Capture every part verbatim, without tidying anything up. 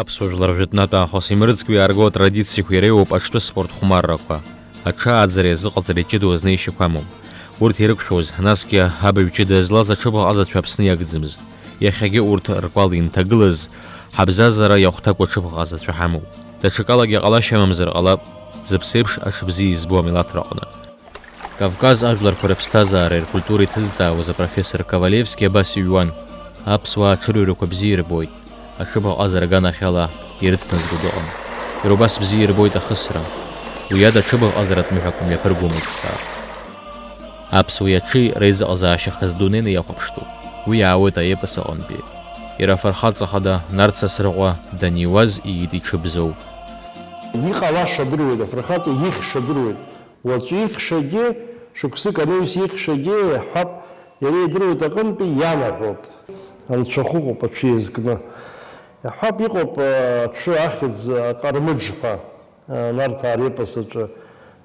Аԥсуа жәлар жәытәнатә аахыс имырӡкәа иаарго атрадициақәа иреиуоуп аҽтәы спорт хәмаррақәа. Аҽы ааӡара иазыҟаҵареи ҷыдоу азнеишьақәа амоуп. Урҭ ирықәшәоз, насгьы абаҩ ҷыда злаз аҽыбӷаҟазацәа Аԥсны иагӡамызт. Иахьагьы урҭ ркәал инҭагылаз, ҳабзазара иахәҭакуа аҽыбӷаҟазацәа ҳамоуп. Даҽакалагьы ҟалашьа амамзар ҟалап, зыԥсеиԥш аҽы бзиа избо амилаҭраҟны. Кавказ ажәларқәа рыԥсҭазаареи ркультуреи иҭызҵаауаз апрофессор Ковалевски абас иҩуан: аԥсуаа аҽырҩрақәа бзиа ирбоит, аҽыбӷаҟазара аганахьала ирыцназго дыҟам. Иара убас бзиа ирбоит ахысра. Уи ада аҽыбӷаҟазаратә мҩақәа мҩаԥыргомызт ҳәа. Аԥсуеи аҽи реизыҟазаашьа хазы дунеины иахәаԥштәуп. Уи иаауеит аепос аҟынтәи. Иара афырхаҵа хада Нарҭ Сасрыҟәа даниуаз иит иҽы Бзоу. Иҟалаша адыруеит, афырхаҵа ихьша адыруеит. Уаҵәы ихьшагьы, шықәсык анаҩс ихьшагьы, иаҳҳәап, иара идыруеит аҟынтәи ианаҳәоит. Анцәахә ыҟоуп аҽы иазкны. Иаҳҳәап, иҟоуп, а, аҽы ахьӡ, а, Ҟармыџ ҳәа, а, Нарҭаа репос аҿы,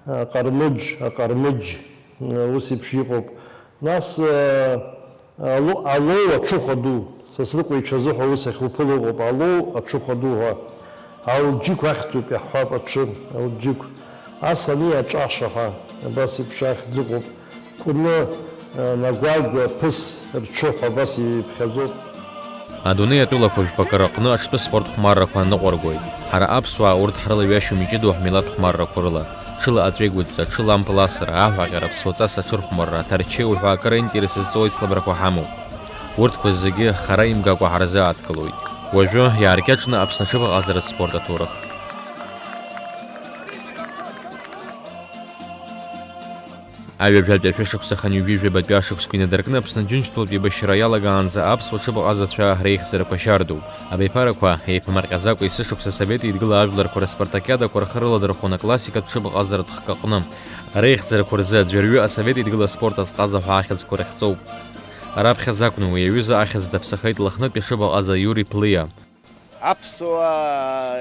а, Ҟармыџ, Аҟармыџь, а, ус еиԥш иҟоуп. Нас, а, Алоу, алоу аҽыхәа ду, Сасрыҟәа иҽазыҳәа ус ахьуԥыло ыҟоуп, алоу аҽыхәа ду ҳәа. Алџьықә ахьӡуп, иаҳҳәап, аҽы, алџьықә. Ас ани аҿаша ҳәа, абас еиԥш ахьӡ ыҟоуп. Кәны, нагәагәа, ԥыс, рҽы ҳәа абас иԥхьаӡоуп. Адунеи атәылақәа жәпакы рыҟны аҽтәы спорт хәмаррақәа аныҟәыргоит. Ҳара аԥсуаа урҭ ҳрылаҩашьом иҷыдоу ҳмилаҭ хәмаррақәа рыла. Ҽыла аҵәеигәыдҵа, ҽыла ампыласра, аҳәаҟьара, ԥсуаҵас аҽырхәмарра, аҭарчеиуа ҳәа акыр аинтерес зҵоу аицлабрақәа ҳамоуп. Урҭқәа зегьы хара имгакәа ҳарзааҭгылоит. Уажәы иааркьаҿны Аԥсны аҽыбӷаҟазаратә спорт аҭоурых. Аҩажәатәи ашәышықәса хынҩажәи жәабатәи ашықәсқәа инадыркны Аԥсны Џьынџьтәылатә еибашьра иалагаанӡа аԥсуа ҽыбӷаҟазацәа реихьӡарақәа шьардоуп. Абиԥарақәа еиԥмырҟьаӡакәа есышықәса Асовет Еидгыла ажәларқәа рыспартакиадақәа рхы рыладырхәон аклассикатә ҽыбӷаҟазаратә хкы аҟны. Реихьӡарақәа рзы аӡәырҩы Асовет Еидгыла аспорт азҟаза ҳәа ахьӡқәа рыхьӡоуп. Раԥхьаӡа акәны уи аҩыза ахьӡ даԥсахеит Лыхнытәи аҽыбӷаҟаза Иури Плиа. Аԥсуаа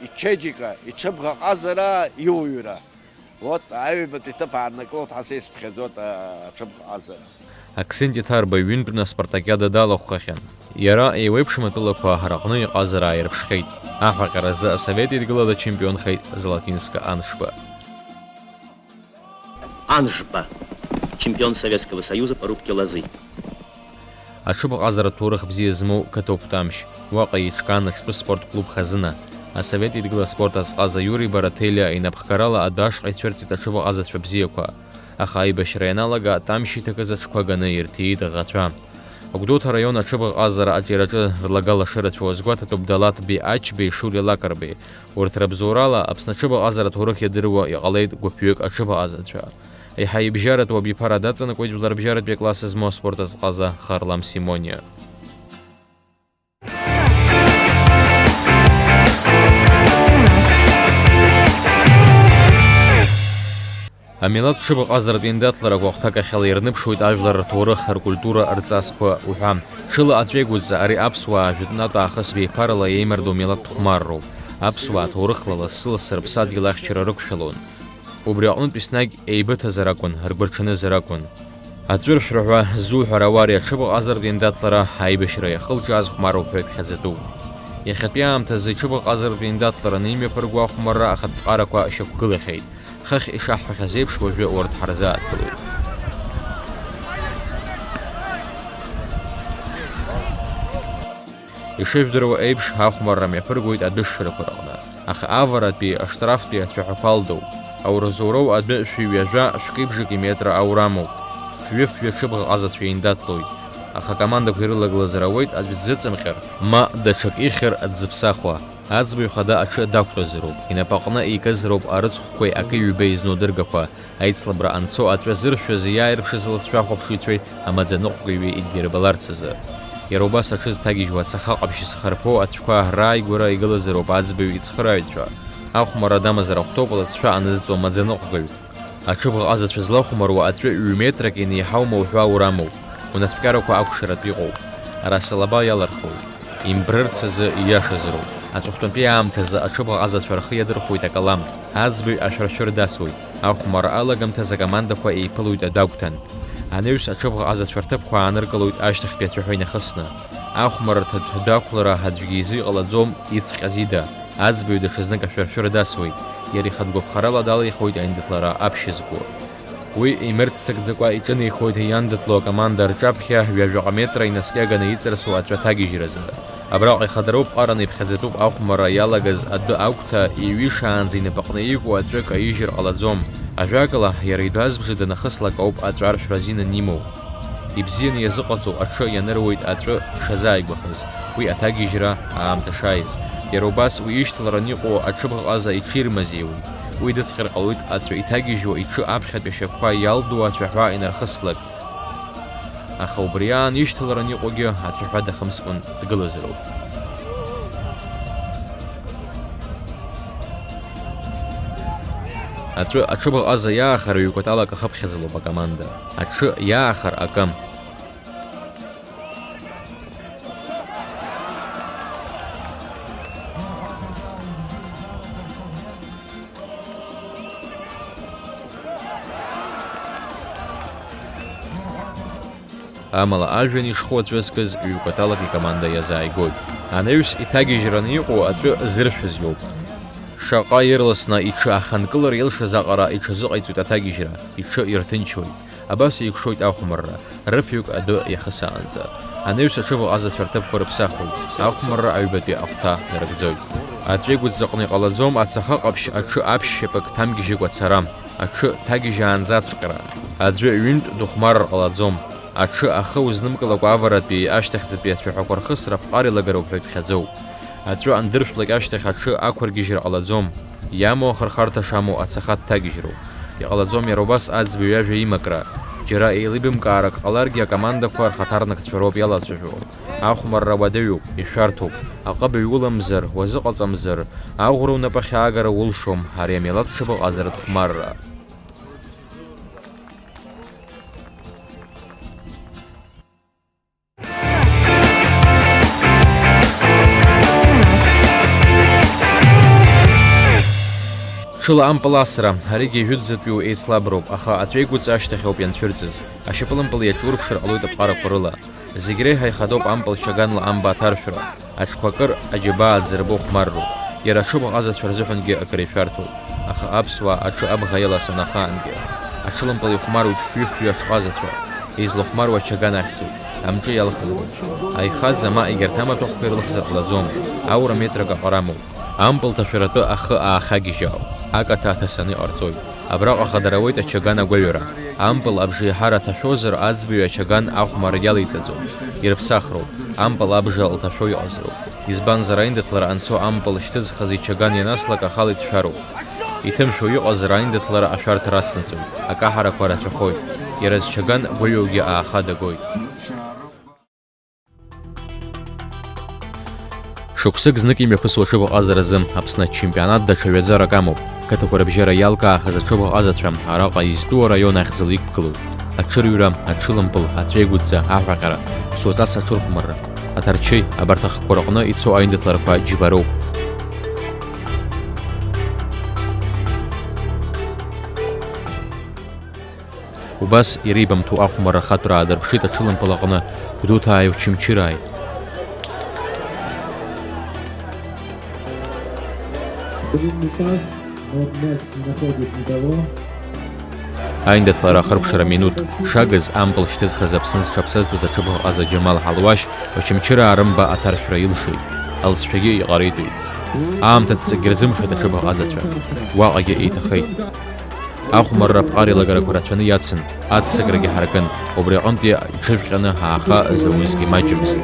ичеиџьыка, иҽыбӷаҟазара, иуаҩра. Вот, аҩбатәи ҭыԥ ааннакылоит ҳәа са исԥхьаӡоит, а, аҽыбӷаҟазара. Аксенти Ҭарба ҩынтәны аспартакиада далахәхахьан. Иара еиуеиԥшым атәылақәа раҟны иҟазара ааирԥшхьеит. Аҳәаҟьаразы Асовет Еидгыла дачемпионхеит Золотинска Аншба. Аншба, чемпион Советского Союза по рубке лозы. Аҽыбӷаҟазаратә ҭоурых бзиа змоу қыҭоуп Тамшь. Уаҟа еиҿкаан аҽтәы спорт клуб хазына. Асовет Еидгыла аспорт азҟаза Иури Бараҭелиа инапхгарала адәы ашҟа ицәырҵит аҽыбӷаҟазацәа бзиақәа. Аха аибашьра ианалага, Тамшь иҭакыз аҽқәа ганы ирҭиит аӷацәа. Агәдоуҭа араион аҽыбӷаҟазара аҿиараҿы рлагала шырацәоу азгәаҭатәуп Далаҭбеи Ачбеи Шули Лакрбеи. Урҭ рыбзоурала, Аԥсны аҽыбӷаҟазара аҭоурых иадыруа иҟалеит гәыԥҩык аҽыбӷаҟазацәа. Еиҳа ибжьаратәу абиԥара даҵанакуеит жәларбжьаратәи акласс змоу аспорт азҟаза Харлам Симониа. Амилаҭтә ҽыбӷаҟазаратә еиндаҭларақәа ахәҭакахьала ирныԥшуеит ажәлар рҭоурых, ркультура, рҵасқәа уҳәа. Ҽыла аҵәеигәыдҵа ари аԥсуаа жәытәнатә аахыс беиԥарала еимардоу милаҭтә хәмарроуп. Аԥсуаа ҭоурыхла лассы-лассы рыԥсадгьыл ахьчара рықәшәалон. Убри аҟнытә еснагь еибыҭазар акәын, ргәырҽанызар акәын. Аҵәыршәра ҳәа ззуҳәар ауа ари аҽыбӷаҟазаратә еиндаҭлара аибашьра иахылҿиааз хәмаруп ҳәа иԥхьаӡатәуп. Иахьатәи аамҭазы иҽыбӷаҟазаратә еиндаҭлараны имҩаԥырго ахәмарра ахатә ԥҟарақәа шьақәгылахьеит. Хыхь ишаҳҳәахьаз еиԥш, уажәы урҭ ҳарзааҭгылоит. Ишыжәдыруа еиԥш, ахәмарра мҩаԥыргоит адәышшарақәа рҟны, аха аваратәи, аштрафтәи ацәаҳәақәа алдоуп. Ауразоуроу адәы шәи ҩажәа, шәкеи бжаки метра аура амоуп. Фҩы-фҩы аҽыбӷаҟазацәа еиндаҭлоит, аха акомандақәа ирылагылазар ауеит аӡә дзыҵымҟьар, ма даҽак ихьыр дзыԥсахуа. Аӡбаҩ хада аҽы дақәтәазароуп, инапаҟны икызароуп арыцхәқәеи акы-ҩбеи зну адыргақәа, аицлабра анцо аҵәа зыршәыз иааирԥшыз лыхцәы ахәаԥшыҩцәеи амаӡаныҟәгаҩи идирбаларц азы. Иара убас аҽы зҭагьежьуа ацаха ҟаԥшь зхарԥоу ацәқәа рааигәара игылазароуп аӡбаҩ ицхырааҩцәа. Ахәмарра дамазар ахәҭоуп лыҵшәа анызҵо амаӡаныҟәгаҩ. Аҽыбӷаҟазацәа злахәмаруа аҵәы ҩ-метрак инеиҳаума уҳәа аурамоуп. Унацәкьарақәа акәшаратә иҟоуп. Ара салаба иалырхуеит. Имбрырц азы ииашазароуп. Аҵыхәтәантәи аамҭазы аҽыбӷаҟазацәа рхы иадырхәоит акалам. Аӡбаҩ ашәаршәыр дасуеит. Ахәмарра алагамҭазы акомандақәа еиԥылоит адәагәҭан. Анаҩс аҽыбӷаҟазацәа рҭыԥқәа ааныркылоит ашьҭахьтәи ацәаҳәа инахысны. Ахәмарра ҭыдҳәа дақәлара аӡәгьы изы иҟалаӡом, ицҟьаз ида, аӡбаҩ даҽазнык ашәыршәыра дасуеит, иара ихатә гәаԥхарала далихуеит аиндаҭлара аԥшьызго. Уи имырццакӡакәа иҿынеихоит иандаҭло акоманда рҿаԥхьа ҩажәаҟа метра инаскьаганы иҵарсу аҵәа ҭагьежьразы. Абраҟа ихадароуп ҟараны иԥхьаӡатәуп ахәмарра иалагаз адәы агәҭа, иҩышаанӡа инапаҟны ику аҵәы каижьыр ҟалаӡом. Ажәакала, иара идәазбжа данахыслак ауп аҵәа аршәра азин анимоу. Ибзианы иазыҟаҵоу аҽы ианыруеит аҵәы шазааигәахаз, уи аҭагьежьра аамҭа шааиз. Иара убас уи ишьҭаларан иҟоу аҽыбӷаҟаза иҽирмазеиуеит. Уи дыцҟьар ҟалоит аҵәы иҭагьежьуа иҽы аԥхьатәи ашьапқәа иалдуу ацәаҳәа инархыслак. Аха убри аан ишьҭаларан иҟоугьы ацәаҳәа дахымскәан дгылазароуп. Аҵәы аҽыбӷаҟаза иаахар ҩ-кәаталак ахыԥхьаӡалоуп акоманда. Аҽы иаахар акы. Амала ажәҩан ишху аҵәы зкыз ҩ-кәаталак икоманда иазааигоит. Анаҩс иҭагьежьраны иҟоу аҵәы зыршәыз иоуп. Шаҟа ирласны иҽы аханкылара илшаз аҟара иҽазыҟаиҵоит аҭагьежьра, иҽы ирҭынчуеит. Абас еикәшоит ахәмарра, рыфҩык адәы иахысаанӡа. Анаҩс аҽыбӷаҟазацәа рҭыԥқәа рыԥсахуеит, ахәмарра аҩбатәи ахәҭа нарыгӡоит. Аҵәеигәыҵ заҟны иҟалаӡом ацаха ҟаԥшь аҽы аԥшьшьапык ҭамгьежьыкәа ацара, аҽы ҭагьежьаанӡа ацҟьара. Аӡәы ҩынтә дыхәмарыр ҟалаӡом. Аҽы ахы узнымкылакәа аваратәи ашьҭахьӡатәи ацәаҳәақәа рхысра аԥҟара еилагароуп ҳәа иԥхьаӡоуп. Аҵәы андыршәлак ашьҭахь аҽы ақәыргьежьра ҟалаӡом. Иамоу ахырхарҭа шамоу ацаха дҭагьежьроуп. Иҟалаӡом иара убас аӡбаҩ иажәа имакра. Џьара еилибамкаарак ҟаларгьы акомандақәа рхаҭарнакцәа роуп иалацәажәо. Ахәмарра уадаҩуп, ишәарҭоуп. Аҟыбаҩ уламзар, уазыҟаҵамзар, аӷәра унапахь аагара улшом, ари амилаҭ ҽыбӷаҟазаратә хәмарра. Ҽыла ампыл асра, аригьы ижәытәӡатәиу еицлаброуп, аха аҵәеигәыҵа ашьҭахь ауп ианцәырҵыз. Ашьапылампыл иаҿурԥшыр ҟалоит аԥҟарақәа рыла. Зегь реиҳа ихадоуп ампыл чаганла амба аҭаршәра. Аҽқәа акыр аџьабаа аӡырба ухәмарроуп. Иара аҽыбӷаҟазацәа рзыҳәангьы акыр ишәарҭоуп. Аха аԥсуаа аҽы абӷа иаласаны ахаангьы. Аҽылампыл ихәмаруеит фҩы-фҩы аҽҟазацәа. Излахәмаруа ачаган ахьӡуп. Амҿы иалхзароуп. Аихаӡа ма егьырҭ амаҭәахәқәа ирылхзар ҟалаӡом. Аура метрак аҟара амоуп. Ампыл ҭашәаратәы ахы аахагьежьаауп. Акаҭа аҭасаны иҟарҵоит. Абраҟа хадара ауеит ачаган агәаҩара. Ампыл абжеиҳара аҭашәозар, аӡбаҩ ачаган ахәмарра иалеиҵаӡом. Ирыԥсахроуп. Ампыл абжа лҭашәо иҟазароуп. Избанзар, аиндаҭлара анцо ампыл шьҭызхыз ичаган ианаслак ахала иҭшәароуп. Иҭымшәо иҟазар, аиндаҭлара ашәарҭа рацнаҵоит. Акаҳарақәа рацәахоит. Иара зчаган гәаҩоугьы ааха дагоит. Шықәсык знык имҩаԥысуа аҽыбӷаҟазаразы Аԥсны ачемпионат даҽа ҩаӡарак амоуп. Қыҭақәа рыбжьара иалкаахаз аҽыбӷаҟазацәа араҟа изтәу араион ахьӡала иқәгылоуп. Аҽырҩра, аҽылампыл, аҵәеигәыдҵа, аҳәаҟьара, суаҵас аҽырхәмарра. Аҭарчеи, абарҭ ахқәа рҟны ицо аиндаҭларақәа џьбароуп. Убас иреибамҭоу ахәмарра ахатәра аадырԥшит аҽылампыл аҟны Гәдоуҭааи Очамчырааи. Аиндаҭлара ахыркәшара минуҭ шагыз ампыл шьҭызхыз Аԥсны зҽаԥсазтәыз аҽыбӷаҟаза Џьамал Ҳалуашь Очамчыраа рымба аҭаршәра илшеит, алҵшәагьы иҟаритәит. Аамҭа ҵакгьы рзымхеит аҽыбӷаҟазацәа. Уаҟагьы еиҭахеит. Ахәмарра аԥҟара еилагарақәа рацәаны иацын, аццакрагьы ҳаракын, убри аҟынтәи иҽыжәҟьаны ааха заузгьы маҷымызт.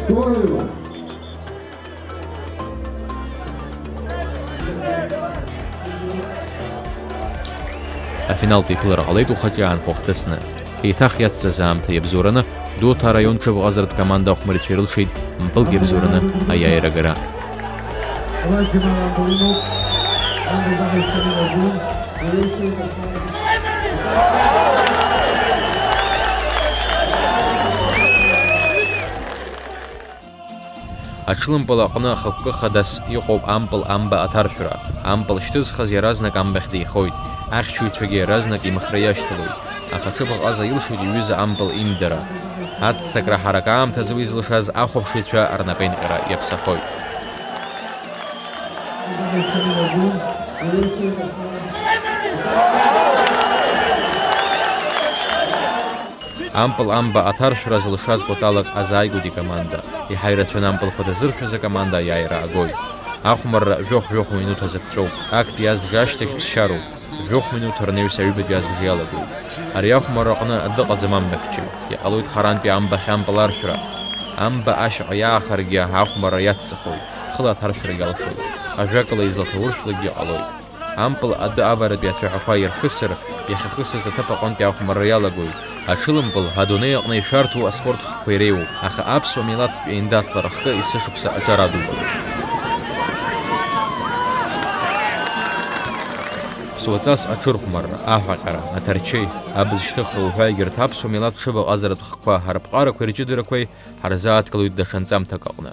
Скорую! Афиналтә еиԥылара ҟалеит ухаҿы аанхәа хҭысны. Еиҭах иацҵаз аамҭа иабзоураны, Гәдоуҭа араион ҽыбӷаҟазаратә команда ахәмарицәа ирылшеит мпылк иабзоураны аиааира агара. Аҽлымпыл аҟны ахықәкы хадас иҟоуп ампыл амба аҭаршәра. Ампыл шьҭызхыз иаразнак амбахь деихоит. Ахьчаҩцәагьы иаразнак имхра иашьҭалоит. Аха ҽыбӷаҟаза илшоит иҩыза ампыл имдара. Аццакра ҳарак аамҭазы уи зылшаз ахәаԥшыҩцәа рнапеинҟьара иаԥсахоит. Ампыл амба аҭаршәра зылшаз кәаталак азааигәоит икоманда. Иҳаирацәаны ампылқәа дазыршәыз акоманда аиааира агоит. Ахәмарра жәохә-жәохә минуҭ азы ԥҵәоуп. Актәи азбжа ашьҭахь ԥсшьароуп. Жәохә минуҭ рнаҩс аҩбатәи азбжа иалагоит. Ари ахәмарра аҟны дыҟаӡам амбахьчаҩ. Иҟалоит харантәи амбахь ампыл аршәра. Амба ашьаҟа иаахаргьы ахәмарра иацҵахоит. Хыла аҭаршәрагьы алшоит. Ажәакала, излаҭауршәлакгьы ҟалоит. Ампыл адәы аваратәи ацәаҳәақәа ирхысыр, иахьахысыз аҭыԥ аҟынтәи ахәмарра иалагоит. Аҽылымпыл адунеи аҟны ишәарҭоу аспорт хкқәа иреиуоуп, аха аԥсуа милаҭтә еиндаҭлара хкы есышықәса аҿар адуп. Ԥсуаҵас аҽырхәмарра, аҳәаҟьара, аҭарчеи, абз шьҭыхра уҳәа егьырҭ аԥсуа милаҭ ҽыбаҟазаратә хкқәа ҳарԥҟарақәеи рҷыдарақәеи ҳарзааҭгылоит даҽа нҵамҭак аҟны.